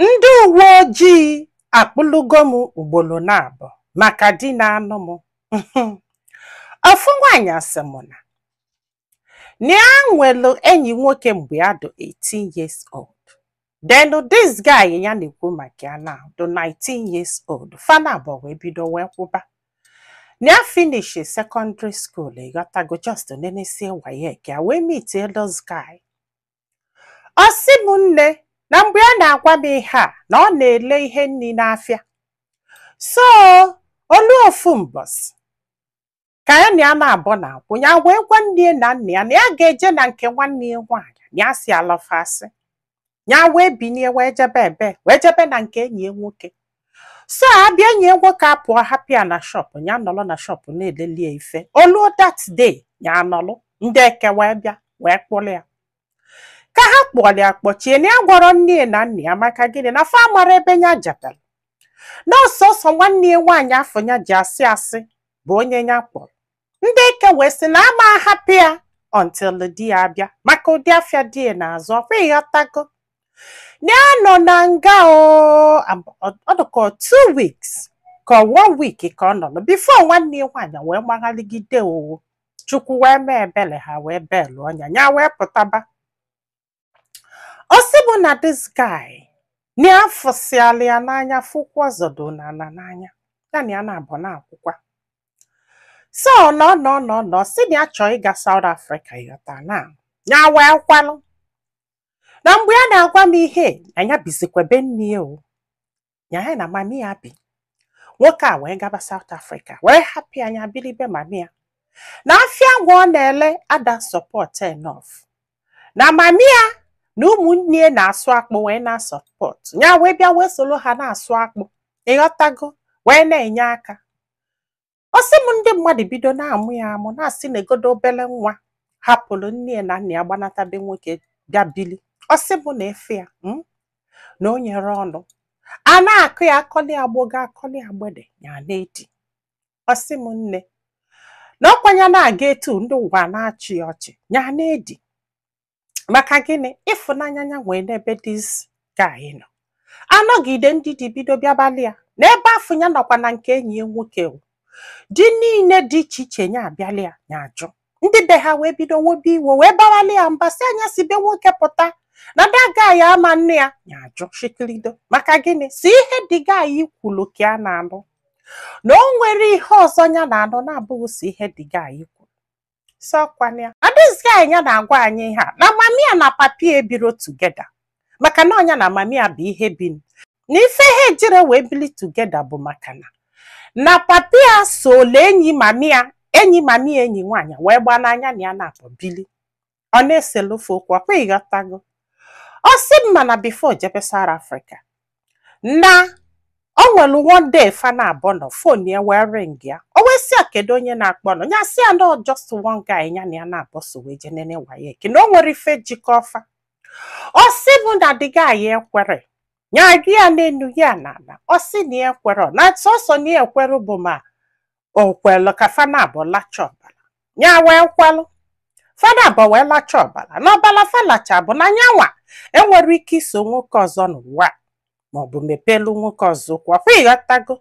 Ndị uwe ojii akpụlụgo m ugboro naabọ maka di na-anụ m. Ofu nwaanyị asị m na ya nwelu enyi nwoke mgbe ya dị 18 years old. Then this guy ya na-ekwu maka ya now dị 19 years old. Fa naabọ wee bido wee kwụba. Na ya finish secondary school, ịghọtago, just nenesie WAEC ya wee meet this guy. Ọ sị m, nne, na mgbe ya na-agwa m ihe a, na ọ na-ele ihe nri n'afịa. So olu ofu mbọsị ka ya na ya na-abọ na-akwụ ya, wee gwa nne na nna ya na ya ga-eje na nke nwanne ya nwaanyị, na ya si alọfasị ya, wee binie wee jebe ebe, wee jebe na nke enyi ya nwoke. So abịa, enyi ya nwoke apụọ, hapụ ya na shop. Ya nọrọ na shop na-elelie ife oluo. That day ya nọlụ, ndị eke wee bịa wee kpụrụ ya. Ka ha kpọrọ ya kpọchie, na ya gwọrọ nne na nna ya. Maka gịnị? Na fa mara ebe ya jebere, na ọsọsọ nwanne ya nwaanyị afọ ya ji asị asị bụ onye ya kpọrọ. Ndị eke wee sị na ama ahapụ ya until di ya abịa, maka ụdị afịa di ya na-azụ ọkwa, ịghọtago. Na ya nọ na nga o, ọ dịka 2 weeks ka one week ka ọ nọ before nwanne ya nwaanyị wee maghaligide owo. Chukwu wee mee ebele, ha wee belụ ọnya ya wee pụtaba. Ọ sị bụ na this guy na ya fụsịala ya n'anya, fụkwa ọzọdo n'ala n'anya ya, na ya na-abụ na-akwụkwa. So nọ nọ nọ nọ, si na ya chọọ ịga South Africa, ịghọta, na ya wee kwalụ. Na mgbe ya na-agwa m ihe na ya bizikwa be nne ya o, ya ya na mami ya bi. Nwoke a wee gaba South Africa wee hapụ ya, anya biri be mami ya. Na afịa ngwa ọ na-ele ada support enough, na mami ya na ụmụnne ya na-asụ akpụ wee na-support ya, wee bịa wee soro ha na-asụ akpụ, ịghọtago, wee na-enye aka. Ọ sị m, ndị mmadụ bido na-amụ ya amụ, na-asị na egodo obele nwa hapụrụ nne ya na nna ya, gbanata be nwoke bịa bili. Ọ sị m na efe ya na o nyere ọnụ a na-akụ ya, akọli agbọgo, akọli agbede ya na-edi. Ọ sị m, nne, na ọkwanya na-aga etu ndị ụwa na-achị ya ọchị, ya na-edi. Maka gịnị? Ịfụnanya ya nwee n'ebe this guy nọ. Anọgide, ndị dị bido bịabalị ya n'ebe afọ ya nọkwa na nke enyi ya nwoke o. Di niile dị iche iche ya abịala ya, ya ajụ. Ndị be ha wee bido wobe iwe, wee bawali ya mba, si anya si be nwoke pụta, na that guy ama nne ya. Ya ajụ shikirido. Maka gịnị? Si ihe dị guy kwulu ka a na-anụ, na o nwere ihe ọzọ ya na-anụ na-abụghị si ihe dị guy kwuru. So ọkwana ya na this guy ya na-agwa anyị ihe a, na mami ya na papi ya ebiro together, maka na ọnya na mami ya bụ ihe bi na ife ha ejire wee bili together, bụ maka na papi ya so enyi mami ya, enyi mami ya, enyi nwaanyị wee gbaa n'anya na ya na-apụ bili. Ọ na-eselufe okwu ọkwa, ịghọtago. Ọ sị m, mana before jebe South Africa, na o nwere one day fa na abụọ nọ, phone ya wee ring ya. O wee sị ya kedu onye na-akpọ nọ. Ya sị ya na just one guy ya na ya na-abọ so wee je nene WAEC, na o nwere ife jikọ ọfa. Ọ sị bụ na the guy ekwere ya gị ya n'enu ya n'ala. Ọ sị na ya ekwere, na sọsọ na ya ekwere bụ ma o kwelu ka fa na-abụ lacha ọbara. Ya wee kwelụ, fada abụọ wee lacha ọbara. Na ọbara falacha bụ na nyanwa enwere ike iso nwoke ọzọ n'ụwa a, maọbụ mepelu nwoke ọzọ ụkwụ ọkwa, ịghọtago.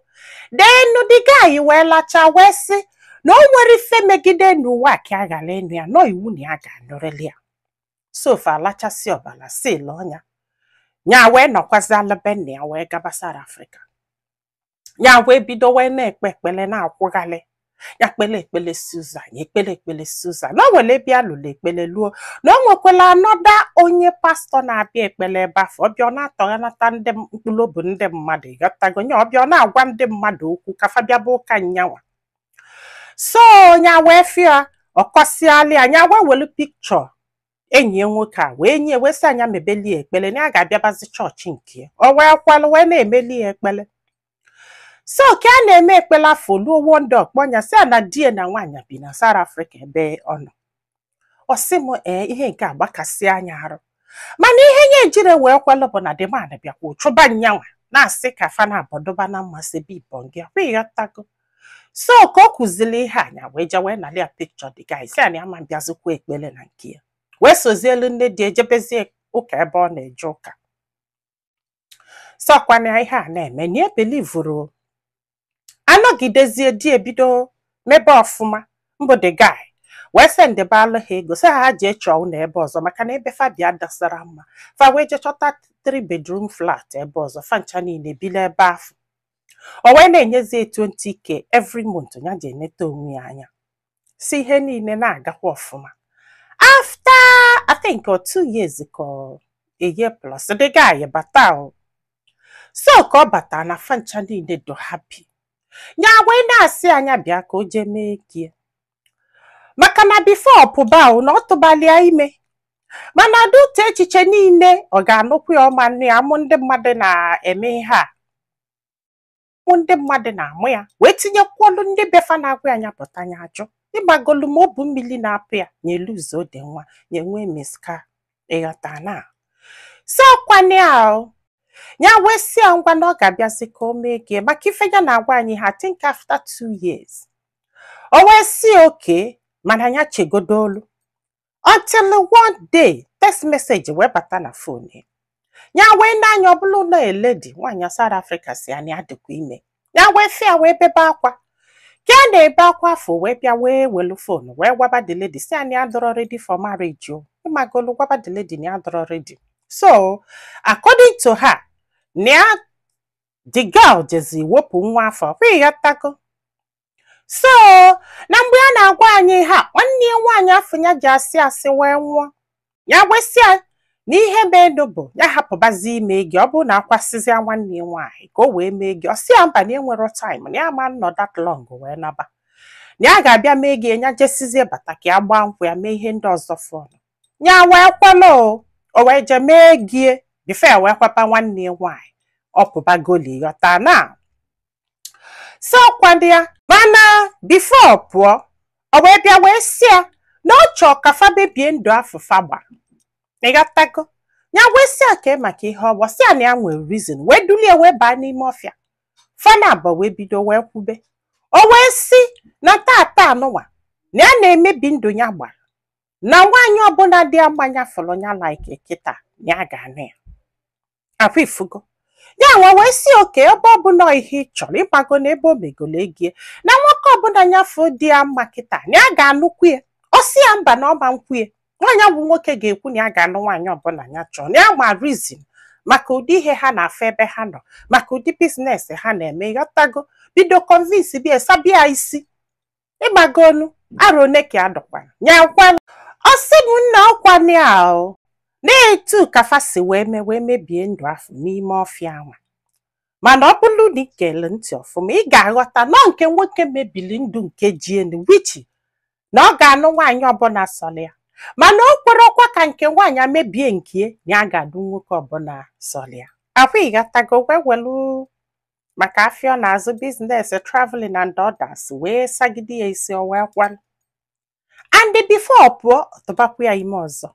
Denu the guy wee lacha, wee sị na o nwere ife megide n'ụwa ka a ghara ịnụ ya nọ, iwu na ya ga-anụrịrị ya. Sofa alachasị ọbara si ọnya ya, wee nọkwazi be nna ya, wee gaba South Africa. Ya wee bido wee na-ekpe ekpele, na-akwụghalị ya kpele ekpele Susan, ya ekpele ekpele Susan, na o nwere ebe a lụrụ ekpele luo, na o nwekwala another onye pastọ na-abịa ekpele ebe afọ. Ọbịa, ọ na-atọghanata ndị mkpụrụ obi ndị mmadụ, ịghọtago. Nya ọbịa, ọ na-agwa ndị mmadụ okwu ka fa bịaba ụka nyanwa. So nya wee fịa ọkọsịalị ya, nya wee welu pikchọ enyi ya nwoke a wee nye, wee sị anya mebeli ya ekpele, na ya ga-abịabazi chọọchị nke ya. O wee kwalụ, wee na-emeli ya ekpele. So ka a na-eme ekpele afọ luo, wonde ọkpọnya sị ya na di ya na nwaanyị bi na South Africa ebe ọ nọ. Ọ sị m, ee, ihe nke a gbakasị anya arụ, mana ihe nye ejire wee kwelụ bụ na the man bịakwa chụba nyanwa, na-asị ka fa na-abọdoba na mmasị be ibongi ọkwa, ịghọtago. So ka o kụzili ihe anya, wee jee wee nalị ya picture the guy, sị ya na ya ma bịazikwa ekpele na nke ya, wee sozielu nne di ejebezie ụka ebe ọ na-eje ụka. Sọkwana ihe a na-eme na ebelivuru anọgidezie, di ebido mebe ọfụma mbụ, the guy wee sendịbalụ ha ego, sị ha jee chọọ ụlọ ebe ọzọ, maka na ebe fa bịa dasara mma. Fa wee jee chọta 3 bedroom flat ebe ọzọ, fa ncha niile bili ebe ahụ. O wee na-enyezi 20K every month ya ji eneta onwe ya anya, si ihe niile na-agakwa ọfụma. After, I think, or 2 years ka a year plus, the guy bata o. So ka ọ bata na fa ncha niile do happy, ya wee na-asị anya bịa ka o jee mee gie, maka na before ọpụba o na ọ tụbalịa ime, mana dute echiche niile ọ ga-anụkwu ya ọma nne ya amụ, ndị mmadụ na-eme ihe a, ụmụ ndị mmadụ na-amụ ya, wee tinyekwuolu ndị befa na-agwa ya anya pụta anya ajụ ịgbagolu ma ọ bụ mmiri na-apụ ya nye luzo dị nwa nye nwee miska ịghọta na. So kwana ya o, ya wee sị ya ngwa na ọ ga-abịazi ka o mee gị maka ife ya na-agwa anyị ha. Think after 2 years, o wee sị oke, mana ya chegodo olu until one day text message wee bata na phone ya. Ya wee na-anya, ọ bụrụ na eledi nwaanyị South Africa si ya na ya dịkwa ime. Ya wee fịa wee bebe akwa ka a na-ebe akwa afọ, wee bịa wee welu phone wee gwaba the lady, si ya na ya dọrọ ready for marriage o. Ịmagolu gwaba the lady na ya dọrọ ready. So according to her, na ya the girl jezi wepụ nwa afọ kwa, ịghọtago? So na mgbe a na-agwa anyị ha, nwanne ya nwaanyị afọ ya ji asị asị wee nwụọ. Ya gwesịa na ihe meenụ bụ ya hapụbazi ime gị, ọ bụrụ na akwasịzịa nwanne ya nwaanyị ka o wee mee gị. Ọ sị ya mba, na enwero time, na ya ma nọ that long wee naba, na ya ga-abịa mee gị, ya jesizie bata ka ya gbaa nkwụ ya, mee ihe ndị ọzọ fọnụ. Ya wee kwala o, o wee jee mee gie before ya wee kwapa nwanne ya nwaanyị ọ pụbagoli, ghọta na? So kwado ya, mana before pụọ, o wee bịa wee sị ya na ọ chọọ ka fa bebie ndụ afọ fa gbara, ịghọtago? Ya wee sị ya ka maka ihe ọgbọ, sị ya na ya nwere reason, wee dulie wee baa n'ime ọfịa, fana abụọ wee bido wee kwube. O wee sị na tata anụnwa na ya na-emebi ndụ ya gbara, na nwaanyị ọbụla dị mmanya fọrọ ya like kịta na ya ga-anụ ya akwa ifugo. Ya nwa wee sị oke, ebe ọbụla ihe ị chọrọ ịgbago na ebe o megolo egie na nwoke ọbụla nyafọ dị ya mma kịta na ya ga-anụkwu ya. Ọ sị ya mba, na ọma nkwụ ya, nwaanyị bụ nwoke ga-ekwu na ya ga-anụ nwaanyị ọbụla ya chọrọ, na ya ma reason maka ụdị ihe ha na-afụ ebe ha nọ, maka ụdị business ha na-eme, ghọtago? Bido convince bịa sabịa isi ịgbagonu arọ one ka a dọkwara ya kwala. Ọ sị m nna, ọkwana ya o na-etu ka fa si wee mee wee mebie ndụ afọ n'ime ọfịa anwa. Mana ọ bụrụ na ị gere ntị ọfụma, ị ga-aghọta nọ nke nwoke mebili ndụ nke ji elu wichi na ọ ga-anụ nwaanyị ọbụla sọrọ ya, mana o kwerekwa ka nke nwaanyị mebie nke na ya ga-adụ nwoke ọbụla sọrọ ya akwa, ịghọtago? Wee welu maka afịa ọ na-azụ, business, traveling and others, wee sagide ya isi, o wee kwalụ. And before ọ pụọ, ọ tụbakwa ya ime ọzọ.